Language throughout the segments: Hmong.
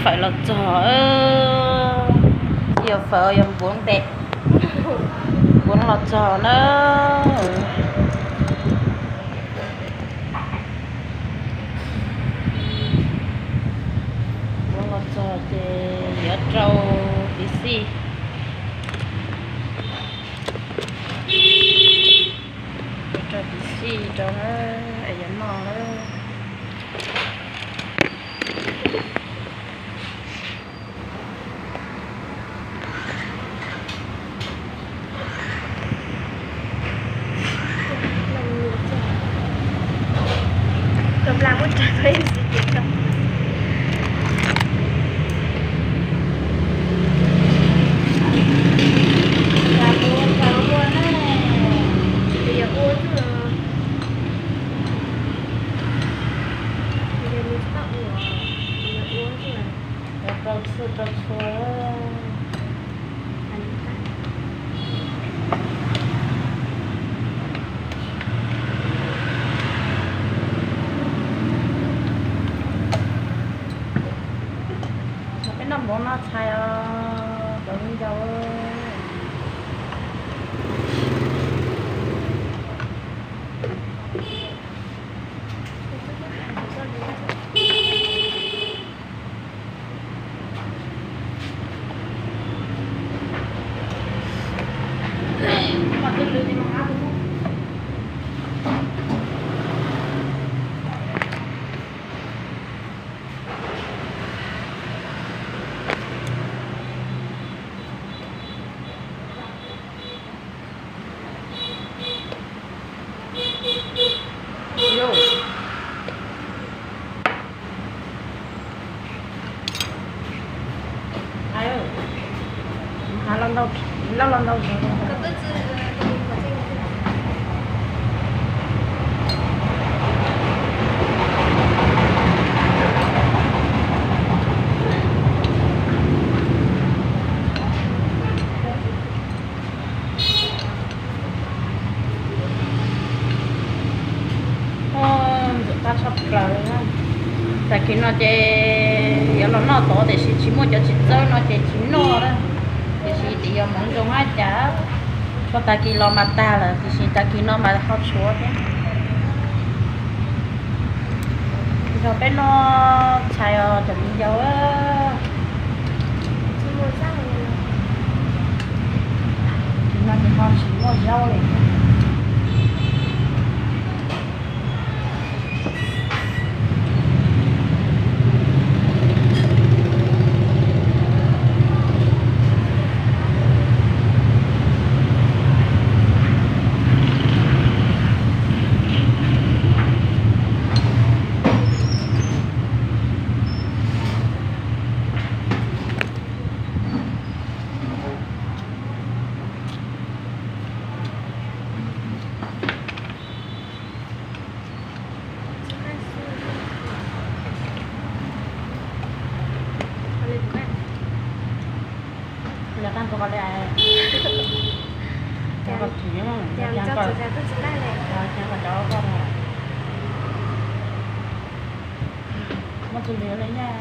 Fawm los txog, tsis yog fawm, yog npuav ntev. Npuav los txog na. Npuav los txog ces yuav rau piv xij, yuav rau piv xij rau na, es yuav noj na. Rau txhua rau txhua. Peb noj mov noj tshais os cov viv ncaus. Ntxim qab tshaj plaws. Tag kis no ces yuav los noj tod tiam sis tsis muaj cov txiv txawb no ces tsis noj na. Tiam sis tias yog hmoov zoo hab cas, txog tag kis los mas tag lawm tiam sis tag kis no mas ho tshuav thiab. Nrog peb noj tshais os cov viv ncaus. Tsis no ces ho tsis muaj zaub li. Muaj tus lwm li nyaj.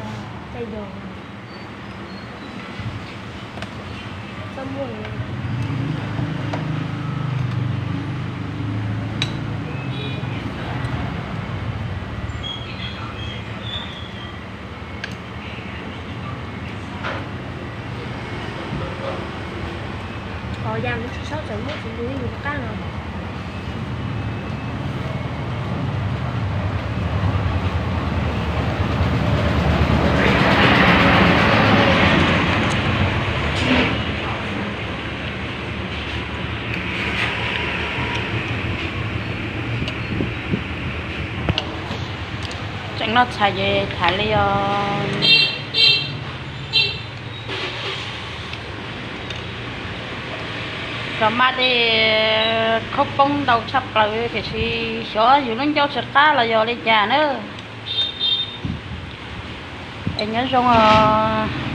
Qhov yam kuv tsis txhob txawm muab txiv tus ib yus rov qab no. Tseem noj tshais ces tham li os. Cov maj tej khaub poob ntau tshaj plaws tiam sis xyov yus lub ncauj tsis qab los yog li cas na. Es nyob zoo os.